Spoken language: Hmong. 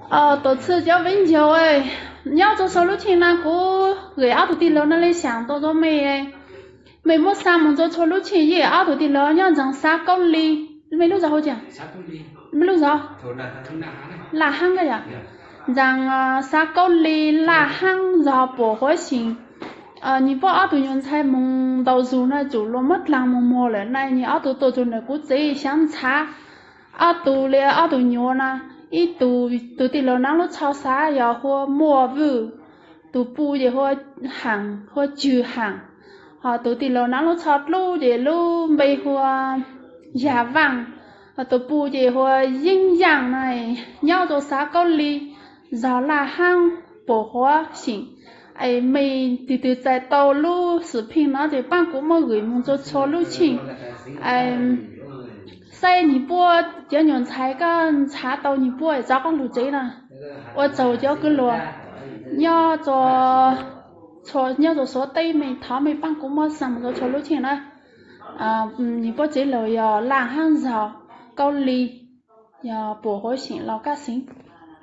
Tuam txhwm cov viv ncaus, nyob rau txhua lub cheej na kuv gem ob tug tij laug no li xyaam tau rau mej. Mej muab xa moog rau txhua lub cheej, yeej ob tug tij laug nyob ntxeev Xav Kaub Lis, mej lub zos hu cas? Mej lub zos Laj Haab yom. Ntxeev Xav Kaub Lis, Laj Haab zos Puam Huav Xeem. Nyuas Pob ob tug nyuas ntxhais moog ntaus zug no tsum luag muab dlaag moog muag lawm na, nyuas ob tug tuaj txug ntawm kuv tsev xyaav ntshav. Ob tug li ob tug nyuas na, ib tug, tug tij laug nab lub tsho xav yog hu ua Muaj Vwj, tug puj ces hu ua Haam, hu ua Tswg Haam. Ho tug tij laug nab lub tsho dlub ces lub npe hu ua Yaj Vaaj, ho tug puj ces hu ua Yeeb Yaaj na, nyob rau Xav Kaub Lis, zos Laj Haab, Puam Huav Xeem. Es mej tug twg txais tau lub xwm pheej no ces paab kuv muab gem moog rau txhua lub cheej. Saib nyuas Pob cov nyuas ntxhais, koj ntshav tau nyuas Pob es rov qaab lug tsev na. Ua tsaug cov kwv luag nyob rau Suav teb, mej thov mej paab kuv muab xa moog rau txhua lub cheej na. Nyuas Pob tsev laug yog Laj Haab zos, Kaub Lis, yog Puam Huav Xeem, Lauj Kab Xeev.